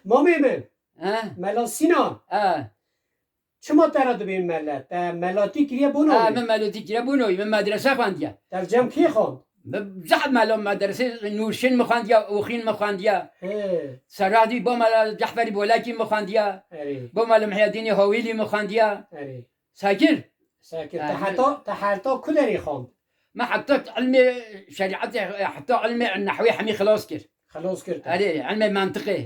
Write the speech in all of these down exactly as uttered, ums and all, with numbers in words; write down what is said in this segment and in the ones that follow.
Mamê min, He? Mela Sînan. He. Çima te re dibên mele? Te melatî kiriye bono Ha, wî? Min melatî kiriye bono wî. Min medrese xwendiye. Te li cem kê xwend? Min zehf mela medrese Nûrşin min xwendiye, Oxîn min xwendiye. He. Serradî bo mela Cehferî Bolekî min xwendiye. Erê. Bo mela Mihyedînê Hawîlî min xwendiye. Erê. Sekir. Sekir. Te Ha, heta, te heta ku derê xwend? Min heta ilmê şerîetê, heta ilmê nehwê hemî xilas kir. Xilas kir te. Erê, ilmê mentiqê.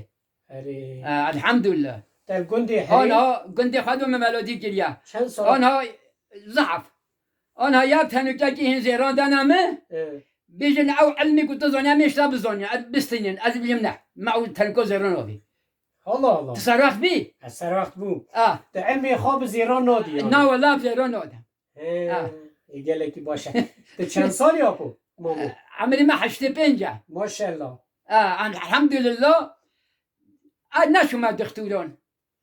Erê. E, elhamdulillah. Te gundê herê? Ana gundê xwe do min melatî kiriye. Çend sal? Ana zehf. Ana ya tenûkekî hîn zêran dana min. E. Bêjin ew ilmê ku tu zanî em ê ji te bizanîn, ez bistînin, ez bilim ne. Me ew tenûka zêran avî. Allah Allah. Tu serwext bî? Ez serwext bûm. Ah. Tu ilmê xwe bi zêran nadî yani? Na wela bi zêran nadim. He, Ah. e, gelekî baş e. Tu çend salî ya ku? Mamo. Emirî me heştê pênc e. Maşallah. Ah, elhamdulillah. A, neçûme dixtûran.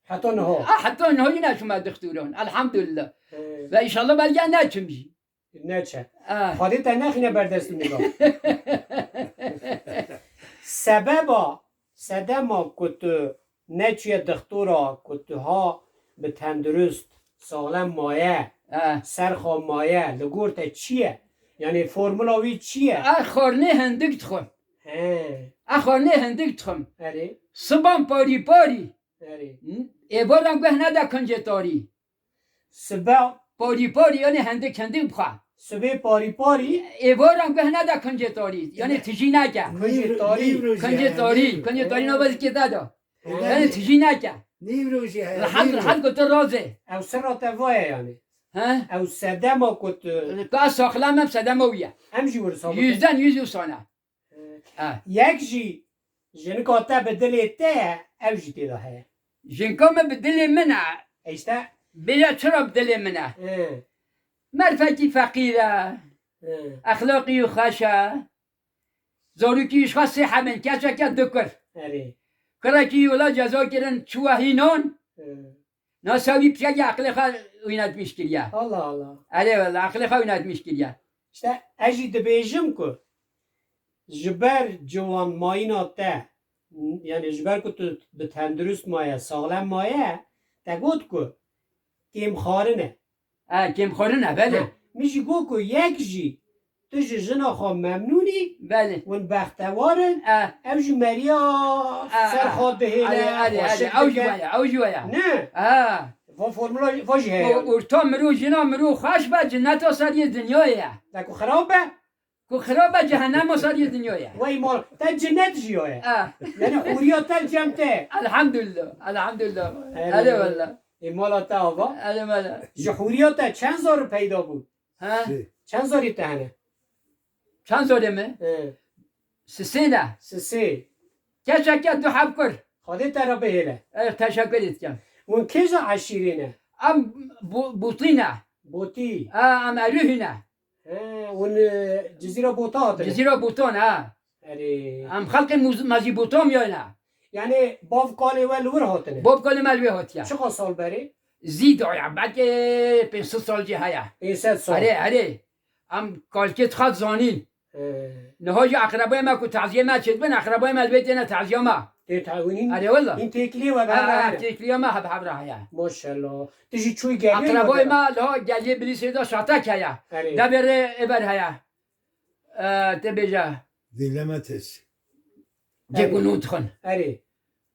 Heta niha. A, heta niha jî neçûme dixtûran. Elhamdulillah. He. Ve înşallah belge neçim jî. Neçe. A. Xwedê te nexîne ber destû nîva. Sebeba, sedema ku tu neçûye dixtora, ku tu ha bi tendurist, saxlem maye, A. ser xwe maye, li gor te çi ye? Yanî formula wî çi ye? A, xwarinê hindik dixwim. He. A, xwarinê hindik dixwim. Erê. Siban parî parî. Erê. Êvaran guh neda kincê tarî. Sibe. Parî parî, yanî hindik hindik bixwe. Sibê parî parî. Êvaran guh neda kincê tarî. Yanî tijî neke. Kincê tarî. Kincê tarî. Kincê tarî nava zikê te de. He. Yanî tijî neke. Nîv rojî heye. Rehet, rehet gotin razê. Ew sirra te vaye yanî. He? Ew sedema ku tu Ka saxlem em sedema wî ye. Em jî wirsa bikin. Yüzden yüz wisa ne. Ha. Yek jî jinika te bi dilê te ye, ew jî tê de heye. Jinka min bi dilê min e. E işte. Bêje çira bi dilê min e? He. Merfekî feqîr e. He. Exlaqî wî xweş e. Zarokî wî ji xwe sê heb in, keçeke du kur. Erê. Kurekî wila ceza kirin çûye hînan. He. Nasa wî piçekî aqilê xwe wînetmîş kiriye. Allah Allah. Erê wela, aqilê xwe wînetmîş kiriye. İşte ez jî dibêjim ku ji ber ciwanmayîna te, yani ji ber ku tu bi tendurist maye, saxlem maye, te got ku kêmxwarin e. E, kêmxwarin e, belê. Ha, min jî got ku yek jî tu ji jina xwe memnûn î, Belê. hûn bextewar in, E. ew jî meriya E, ser e. xwe dihêle, Erê, erê, xweşik erê. Ew jî dike. Waya, ew jî waya. Ne? E. Va formula va jî heye. Û, orta mirû, jina mirû xweş be, cinneta seriyê dinyayê ye. De ku xirab be? Ku xirab be, cehennema seriyê dinyayê ye. Wey mal, te cinnet jî ye. E. Yani hûriya te cem te. Elhamdülillah, elhamdülillah. Erê. Erê wela. Ê mala te ava. Erê wela. Ji hûriya te çend zarû peyda bû? He? Sê. Çend zarî te hene? Çend zarê me? He. Sisê ne? Sisê. Keçeke du heb kur. Xwedê te re bihêle. E, teşekkür etken. Hûn kêja eşîrê ne? Em bu-, Butî ne. Botî. E, em Erûhî ne. He, hûn, e, Cizîra Bota hatine? Cizîra Botan, ha. Erê. Em xelkê Muz-, Mezîbotamya ne. Yani bav kalê we li wir hatine? Bav kalê me li wê hatiye. Çiqa sal berê? Zî daye, belkê pênc sed sal jî heye. Pênc sed sal. Erê, erê. Em kalkê dixwat zanîn. He. Niha jî eqrebayê me ku taziyê me çêdibin, eqrebayê me li wê têne taziya me. Tê ta-, hûn hîn, Erê wela. hîn têkiliyê we bi hev re Ha, hene? Têkiliya me hep hev re heye. Maşallah. Tu jî çûyî gelê Eqrebayê me, me de. Liha geliyê Bilîsê de şatek heye. Erê. Debê rê êber heye. E, te bêje. Dîlemetis. Cê Erê. ku nûn dixwin. Erê.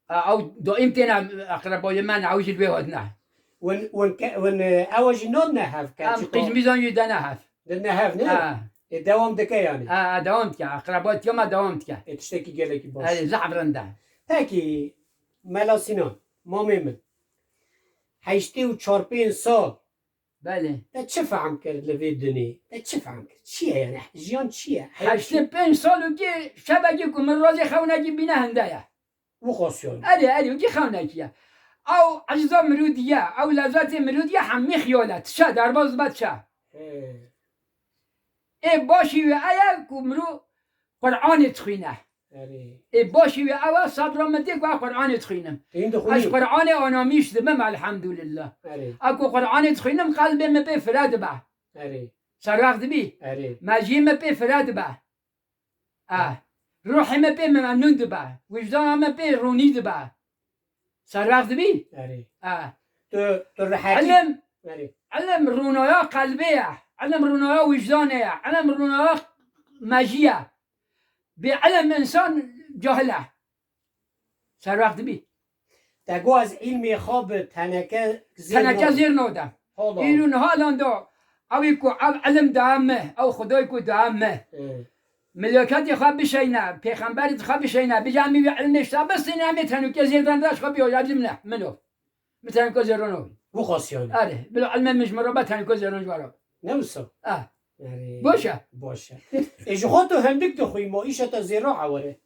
E, ew daîm têne eqrebayê me ne, ew jî li wê hatine. Win, win ke-, win, e, ew jî nod ne hev ke Em çiqa? Qîzmîzan jî dene hev. Dine hev, ne? Ha. E, dewam dike yani. Ha, ha, dewam dike. Eqrebatiya me dewam dike. E, tiştekî gelekî baş. Erê, zehf rind e. Pekî, Mela Sinan, mamê min. Heştê û çar pênc sal Belê. Te çi fehm kir li vê dinê? Te çi fehm kir? Çi ye yani? Jiyan çi ye? Heya çi? Heştê pênc sal û kê şevekê ku min razê xewnekî bîne hinde ye. Wixas yani. Erê, erê, wekî xewnekî ye. Ew eciza mirû diye, ew lezetê mirû diye, hemî xiyal e. Tişe, derbaz be tişe. He. Ê başî wê eye ku mirû Qur'anê dixwîne. Erê. Ê başî wê ew e, sebra min tê ku ez Qur'anê dixwînim. Hîn dixwînî. Ez Qur'anê anamîş dibim, elhamdulillah. Erê. Ez ku Qur'anê dixwînim, qelbê min pê fire dibe. Erê. Serwext dibî. Erê. Mejiyê min pê fire dibe. E. Ruhê min pê memnûn dibe. Wijdana min pê ronî dibe. Serwext dibî? Erê. Ha. Tu, tu rehetî. Ilim, Erê. Ilim rûnaya qelbê ye. Ilim rûnaya wijdanê ye. Ilim rûnaya mejî ye. Bê ilim insan cahil e. Serwext dibî. Te got ez îlmê xwe bi teneke zêr Teneke nadim. Zêr nadim. Hala. Îro niha landa, ew ê ku ev ilim da me, ew Xwedayê ku da me. Hı. Miloketê xwe bişeyne, pêxemberê xwe bişeyne, bije em ê wî ilmê şta bistîne, em ê tenûkê zêr dan de xwe biyo, ya limne, mino. Min tenûkê zêr nabe. Bu xwestiyan. Erê, bila ilmê min ji min re be tenûkê zêr ji wara. Ne wisa? Ah. Erê. Baş e. Baş e. E, ji xwe tu hindik dixwî, ma îşa te zêra ewere.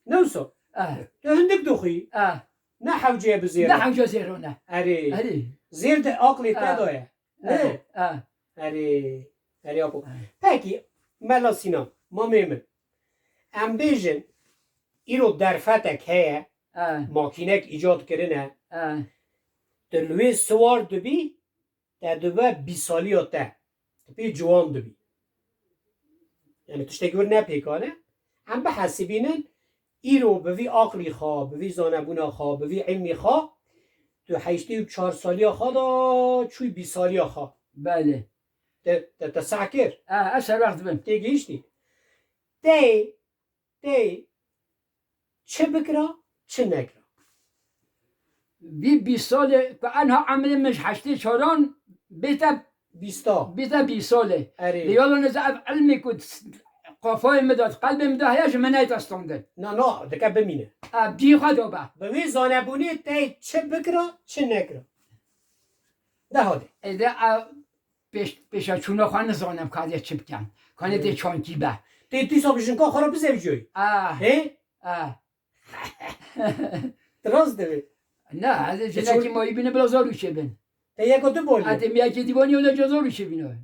Ne wisa? Ah. Tu hindik dixwî. Ah. Ne hewce ye bi zêr. Ne hewce zêr ne. Erê. Erê. Zêr de aqlê te de ye. Ne? Ah. Erê. Erê apo. Ah. Pekî, Mela Sînan, mamê min. Em bêjin, îro derfetek heye, Ah. makînek îcad kirine. Ah. Tu li wê siwar dibî, te dibe bîsaliya te. Tu pê ciwan dibî. Yani tiştekî wir ne pêkan e. Em bihesibînin, îro bi vî aqlî xwe, bi vî zanebûna xwe, bi vî ilmî xwe, tu heştê û çar saliya xwe de çûyî bîsaliya xwe. Belê. Te, te, te seh kir. Ah, ez serwext dibim. Tê gihîştî. Tê, tê çi bikira, çi nekira. Vî bîst salê ku enha emrê min ji heştê çaran bête Bîsta. Bête bîst salê. Erê. Li yala niza ev ilmê ku qafayê min de, qelbê min de heye ji min neyte standin. Na, na, dike bimîne. Ev cî xwe de be. Bi wê zanebûnê tê çi bikira, çi nekira. De hadi. Ê de ev pêş, pêşaçûna xwe nizanim ka dê çi bikem. Kanê tê çankî be. Tê dîsa bi jinka xwe re bizewicîyayî. Ah. Hê? Ah. Tu rast dibî. Na, ez ê jinekî mayî bîne bila zor û çêbin. Te yeko tu bolî. Ate mi yekê dî bonî wele ca zor û çêbîne.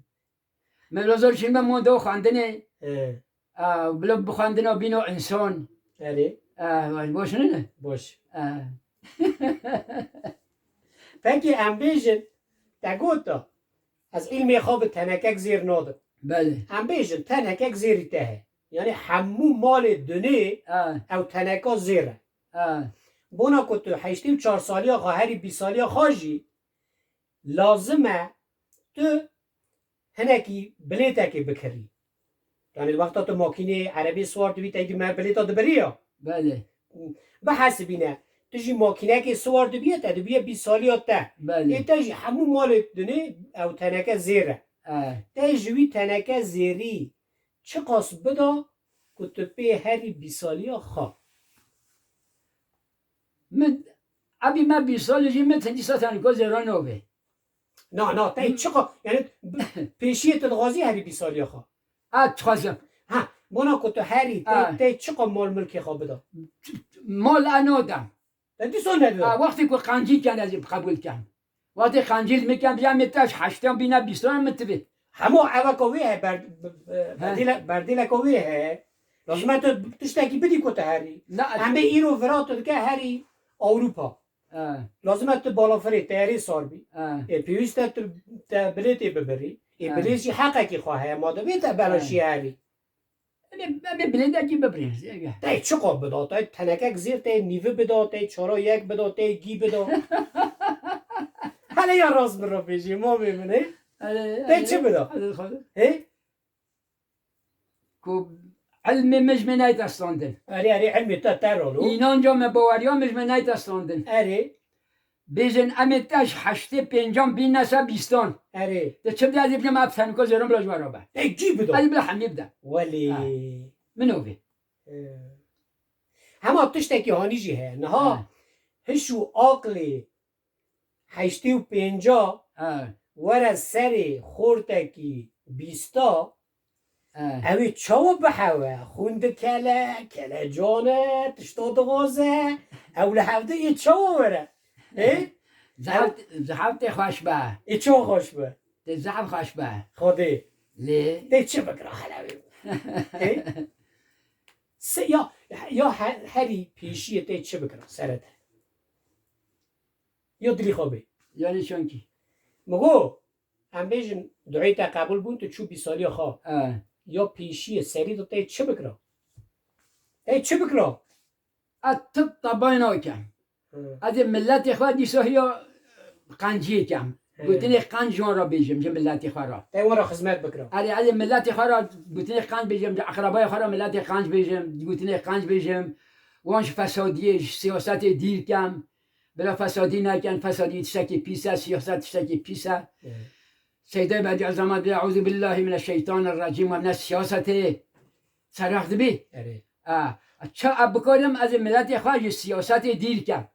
Me bila zor çêbîne, me da xwendinê. He. Ah, bila bi xwendina bîno insan. Erê. Ah, baş nîne? Baş. Ah. Pekî em bêjin, te got da, ez îlmê xwe bi tenekek zêr nadim. Belê. Em bêjin, tenekek zêrî te heye. Yanî hemû malê dunê ew teneka zêr e. Bona ku tu heştê û çar saliya xwe herî bîst saliya xwe jî lazim e tu hinekî bilêtekê bikirî. Yanî wexta tu makînê erebê siwar dibî, te dî me bilêta dibirî ya. Belê. Bihesibîne, tu jî makînekê siwar dibiye, te dibiye bîst saliya te. Belê. Ê te jî hemû malê dinê ew teneke zêr e. E. Te ji wî teneke zêrî çiqas bida ku tu pê herî bîst saliya xwe? Min, ebî me bîst salî jî min tindî satan ku zêra nabê. Na, na, te çiqa, yani, pêşiyê tu dixwazî herî bîst saliya xwe? A, dixwazim. Ha, bona ku tu herî, te, A. te çiqa mal milkê xwe bida? Mal a nodem. Te dîsa nedida? A, wextê ku qancî ken ez ê qebûl kem. Wextê qancî min ken, biya min te ji heştan bîne bîstan min tivê. Hema eveka wê heye, ber-, be-, be-, He. berdêle-, berdêleka wê heye. Lazim e tu tiştekî bidî ku tu herî. Na, Em ê îro vira tu dike herî Ewropa. E. Lazim e tu balafirê, teyarê sar bî. E. Ê pêwîst e tu te bilêtê bibirî. Ê E. bilêt jî heqekî xwe heye, ma divê te bela E. jî herî. Em ê, em ê bilêtekî bibirîn. Te çiqa bida, te tenekek zêr, te nîvi bida, te çara yek bida, te gî bida. Hele ya rast min re bêjî, mamê min ê. Te çi bida? Hê? Ku ilmê min ji min neyte standin. Erê, erê, ilmê te te rolo. Înanca me, baweriya min ji min neyte standin. Erê. Bêjin em ê te ji heştê pêncan bîne se bîstan. Erê. Te çi bide ez ê bînim ev teniko zêrin bila ji we re be. Ê cî bida. Ez bila hemî bide. Welê. Ha. Min ovê. Ee. Hema tiştekî hanî jî heye. Niha Ha. hiş û aqlê heştê û pênca Ha. were serê xortekî bîsta, Eh. Ew ê çawa bihewe? Xwîn dikele, kelecan e, tişta dixwaze. Ew li hevdê ê çawa were? Ê? Zehf, zehf tê xweş be. Ê çawa xweş be? Tê zehf xweş be. Xwedê. Lê? Tê çi bikira hele wê? Ê? Se, ya, ya he-, herî pêşiyê tê çi bikira? Seret. Ya dilî xwe bê. Yanî çankî. Min got, Em bêjin dueyê te qebûl bûn, tu çû bîsaliya xwe. E. Ya pêşiyê serî de tê çi bikira? Tê çi bikira? Ez tu tebayê nakem. Ez ê miletê xwe dîsa hiya qenciyê kem. He. Gotinê qenc ji wan re bêjim, ji miletê xwe re. Te wan re xizmet bikira. Erê, ez ê miletê xwe re gotinê qenc bêjim, ji eqrebayê xwe re miletê qenc bêjim, gotinê qenc bêjim. Wan ji fesadiyê, ji siyasetê dîr kem. Bila fesadî nekin, fesadî tiştekî pîs e, siyaset tiştekî pîs e. He. Seydê Bedî Ezemet bê, "Eûzubillahî mineşşeytanirrecîm", û ne siyasetê seref dibî. Erê. A, ça ez bikarim ez ê miletê xwe ji siyasetê dîr kem.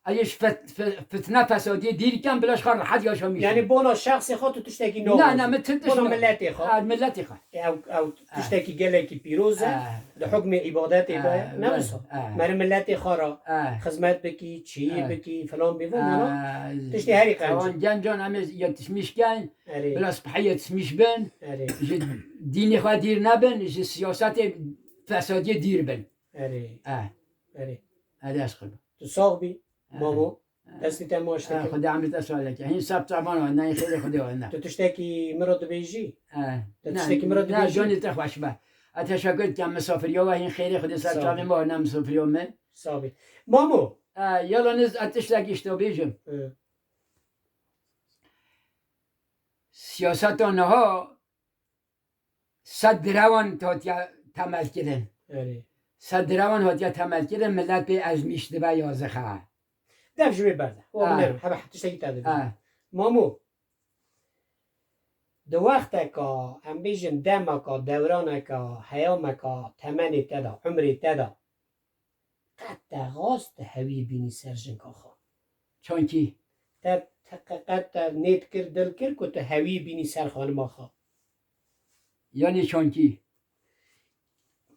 Ez ê ji fet-, fe-, fitne fesadiyê dîr kem, bila ji xwe rehet yaşamîş. Yanî bona şexsê xwe tu tiştekî Ne, ne, naxwazî. Min ti tişt Bona ne- miletê xwe. A, miletê xwe. Ew, ew tiştekî gelekî pîroz e. A. Di hukmê îbadetê de. A, ne wisa. A. Meri miletê xwe re A. xizmet bikî, çiyî A. bikî, filan bî, vû A. tiştê herî qenc. Wan gencan em ê yetişmiş ken, Erê. Bila spihî yetişmiş bin, Erê. ji dînê xwe dîr nebin, ji siyasetê fesadiyê dîr bin. Erê. E. Erê. Erê ez xwe. Tu sax bî, E. mamo. E. Destê te maç E, dike. Xwedê emrê te saleke. Hîn sab taban we, ne xêrê Xwedê we, ne. Tu tiştekî min re dibêjî? E. Tu Ne, tiştekî min re ne, dibêjî? Canê te xweş be. Ez teşekkür dikim misafiriya we, hîn xêrê Xwedê ser Sağ ol. çavên we, ne misafiriya me. Sağ ol. Mamo. E, yalnız ez tiştekî ji te bêjim. E. Siyaseta niha sed direwan hatiye temelkirin. Erê. Sed direwan hatiye temelkirin, milet pê ezmîş dibe ya zixe. Dev ji wê berde. O Ha. binerim, hebe tiştekî te dibî. Ha. Mamo, di wexteka, em bêjin demeka, dewraneka, heyameka, temenê te de, umrê te de, qet te xwest tu hewî bînî ser jinka xwe? Çankî? Te, te qe-, qet te nêt kir, dil kir ku tu hewî bînî ser xanima xwe? Yanî çankî?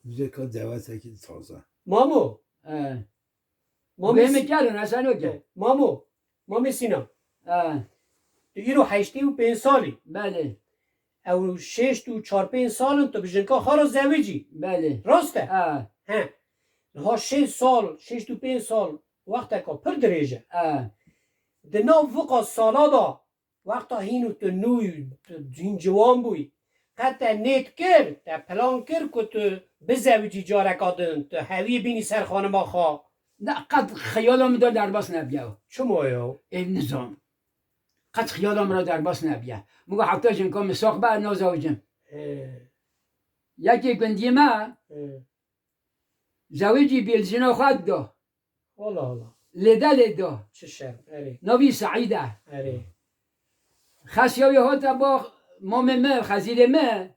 Vêka dewetekî taze. Mamo. E. Mamê Bê S-, min kerin, ez eno ke. Mamo. Mamê Sînan. E. Tu îro heştê û pênc salî. Belê. Ew şêşt û çar pênc sal in tu bi jinka xwe re zewicî. Belê. Rast e? E. He. Niha şêst sal, şêşt û pênc sal wexteka pir dirêj e. E. Di nav viqa sala de, wexta hîn û tu nû, tu hîn ciwan bûyî, qet te nêt kir, te plan kir ku tu bizewicî careka din, tu hewî bînî ser xanima xwe? Ne, qet xeyala min de derbas nebiya. Çima ya? Ê, nizam. Qet xiyala min re derbas nebiye. Min got, heta jinka min sax be, ez nazewicim. He. Yekê gundiyê me He. zewicî bî, li jina xwe dida. Allah Allah. Lê de lê da. Çi şer, erê. Navî Seîd e. Erê. Xesiya wî hate ba mamê min, xezîrê min.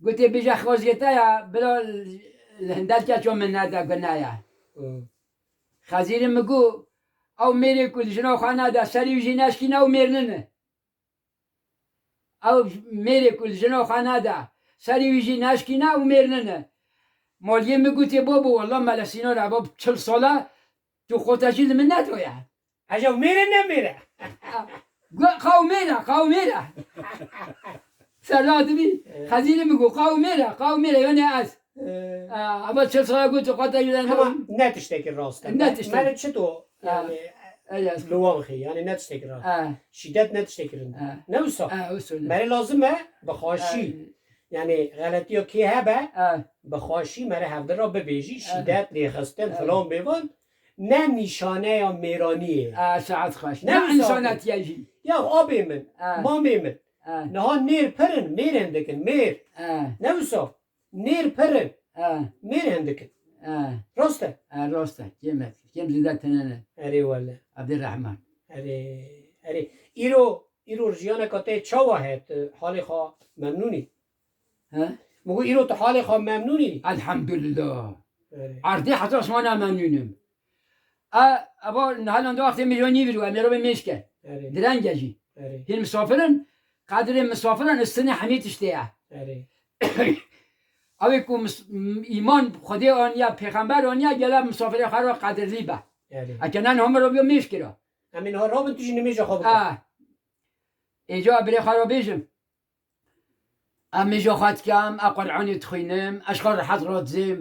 Gotê, "Bêje xweziyê te ya, bila li hindelke ço min nede, gune ye." Hı. Xezîrê min got, "Ew mêrê ku li jina xwe nede, serî wî jî neşkîne, ew mêr nine." Ew mêrê ku li jina xwe nede, serî wî jî neşkîne, ew mêr nine. Maliyê min gotê, "Babo, wela mele Sînor e, bab çil sal e, tu xwe te jî li min nedaye." Eja mêr e, ne mêr e? Got, "Qew mêr e, qew mêr e." Serra dibî, Ee. Xezîrê min got, "Qew mêr e, qew mêr e, yanê ez." Ee. Aa, ama çil sala got, "Xwe te yine Hema ne tiştekî rast e. Ne Me-, tiştekî. Mele çito, Ha. yani, Ey, ez li wan xî, yani ne tiştekî rast. Ha. Şîdet ne tiştekî rind. Ha. Ne wisa? Ha, wisa ne. Mele lazim e, bi xweşî. Ha. Yani, xeletiya kê hebe, Ha. bi xweşî mele hevdira bibêjî, Ha. şîdet, lêxistin, Ha. filan bêvan, ne nîşaneya mêraniyê. A, saet xweş. Ne Ne wisa. insanetiye jî. Ya abê min, A. mamê min. A. Niha nêr pir in, mêr hindik in, mêr. A. Ne wisa? Nêr pir in. A. Mêr hindik in. A. Rast e? A, rast e. Kêm e. Kêm zêde tine ne. Erê wele. Abdurrahman. Erê, erê. Îro, îro jiyaneka te çawa he? Tu halê xwe memnûn î? He? Min got, îro tu halê xwe memnûn î? Elhamdulillah. Erê. Erdê heta şima ne memnûn im. E, eva niha landa wextê mêja nîvî ro, em ê re mêj ke. Erê. Direng e jî. Erê. Hîn misafir in, qedrê misafir in, istinê hemî tiştê ye. Erê. Ew ê ku mis-, m-, îman Xwedê aniye, pêxember aniye, gele misafirê xwe re qedirlî be. Erê. Eke ne niha min re biya mêj kira. Em ê niha rabin tu jî nimêja xwe bike. E. Êca birê xwe re bêjim. Em mêja xwe dikim, ez Qur'anê dixwînim, ez xwe rehet radizêm.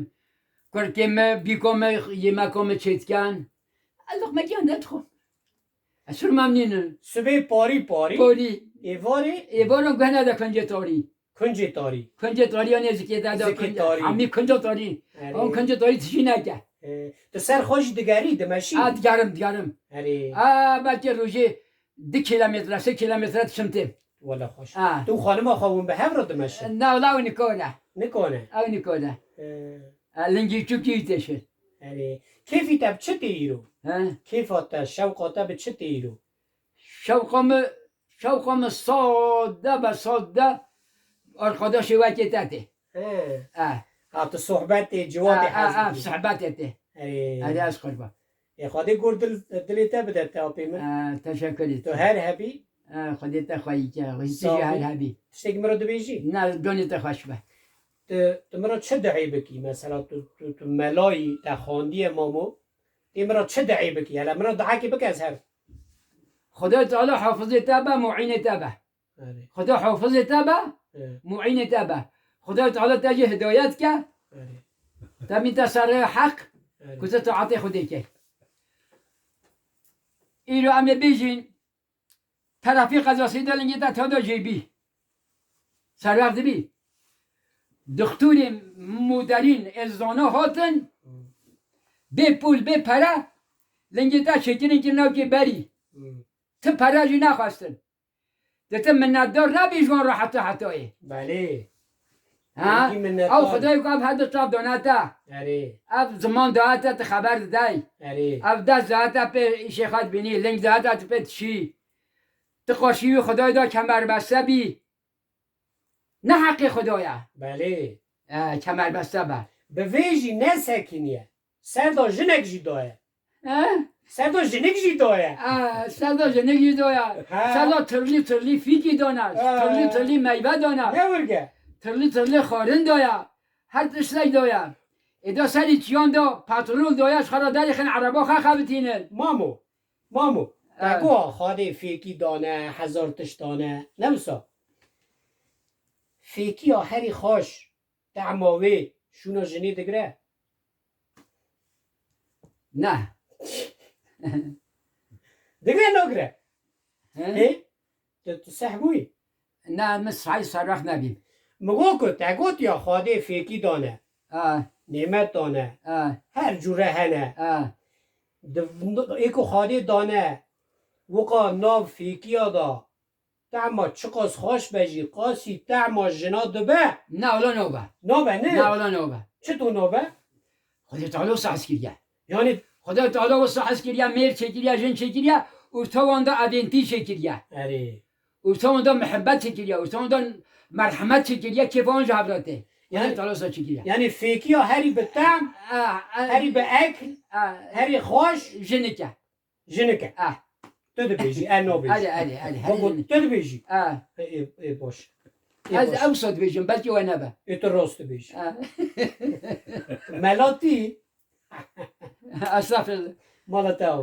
Kurkê me, bîka me, yêmeka me çêdikin. Ez luqmekiyan de dixwim. Ez pir memnûn im. Sibê parî parî. Parî. Êvarê? Êvaran guhne de kuncê tarî. Kuncê tarî. Kuncê tarî ya nêzikê de de Zikê kunc-, tarî. Hemî kunca tarî. Erê. Ew kunca tarî tijî neke. E, tu ser xwe jî digerî, dimeşî? A, digerim, digerim. Erê. A, belkî rojê du kilometre, sê kilometre diçim têm. Wele xweş. A. Tu û xanima xwe hûn bi hev re dimeşin? Na, wela ew nikane. Nikane? Ew nikane. E. A, lingî çûkî wî têşin. Erê. Kêfî te bi çi tê îro? He? Kêfa te, şewqa te bi çi tê îro? Şewqa min, şewqa min sade be sade arkadaşê wekê te tê. He. E. Ha, tu sohbetê, ciwatê E, e, hez e, dikî. Sohbetê tê. Erê. Erê, ez qurban. Ê, Xwedê gor dil, dilê te bide te apê min. E, teşekkür ederim. Tu her hebî. E, Xwedê te xweyî ke. Xwedê tu jî Sağ ol. Her hebî. Tiştekî min re dibêjî? Ne, canê te xweş be. Tu, tu min re çi duayê bikî? Mesela tu, tu, tu melayî, te xandiye mamo. Tê min re çi duayê bikî? Hele min re duayekê bike ez herim. Xwedayê Teala hafizê te be, muînê te be. Erê. Xuda hafizê te be, Erê. Muînê te be. Xwedayê Teala te jî hidayet ke. Erê. Te mîte ser rêya heq, Erê. Ku tu taetê Xwedê key. Îro em ê bêjin, terafî qezasî de lingê te tada jêbî. Serwext dibî. Dixtûrê moderîn ê zana hatin, Hmm. Bê pûl, bê pere, lingê te şêkirin kir newkê berî. Hmm. Ti pere jî nexwestin. Dê tu minnetdar nebî ji wan re heta hetayê. Belê. Ha? Belkî minnetdar. Ew Xwedayê ku ev her du çav dane te. Erê. Ev ziman daye te, tu xeber didey. Erê. Ev dest daye te pê îşê xwe dibînî, ling daye te tu pê dişî. Tu qarşî wî Xwedayê de kemerbeste bî. Ne heqê Xwedayê. Belê. E, kemerbeste be. Bi vê jî nesekiniye. Ser de jinek jî daye. He? Ser de jinik jî daye. E, ser de jinik jî daye. He. Ser de tirlî tirlî fîkî dane. He. Tirlî tirlî meyve dane. Ne wirge? Tirlî tirlî xwarin daye. Her tiştek daye. Ê da serî çiyan da petrol daye, ji xwe re derêxin ereba xwe xebitînin. Mamo. Mamo. He. Te got Xwedê fêkî dane, hezar tişt dane. Ne wisa? Fêkiya herî xweş. Tehma wê şûna jinê digire? Ne. Digire nagire? He? Hê? Tu, tu seh bûyî? Ne, min sahî serwext nebîm. Min got ku te gotiya Xwedê fêkî dane. A. Nêmet dane. A. Her cûre hene. A. Di, ê ku Xwedê dane, wiqa nav fêkiya da. Tehma çiqas xweş be jî, qasî tehma jina dibe. Na, wela nabe. Nabe, ne? Na, wela nabe. Çito nabe? Xwedê Teala wisa hez kiriye. Yanî Xwedê Teala wisa hez kiriye, mêr çêkiriye, jin çêkiriye, orta wan de evêntî çêkiriye. Erê. Orta wan de mihebbet çêkiriye, orta wan de merhemet çêkiriye, kêfa wan ji hev re tê. Xwedê Yanî, Teala wisa çêkiriye. Yanî fêkiya herî bi tehm, A, a, herî bi ekl, a, herî xweş. Jinik e. Jinik e. Ah. Tu dibêjî, e nabêjî. Erê, erê, erê, Babo, erê. Tu dibêjî. Ah. Ê, ê, ê, baş. Ê, Ez baş. Ewsa dibêjim, belkî we nebe. Ê, tu rast dibêjî. Ah. Melatî. Estağfirullah. Mala te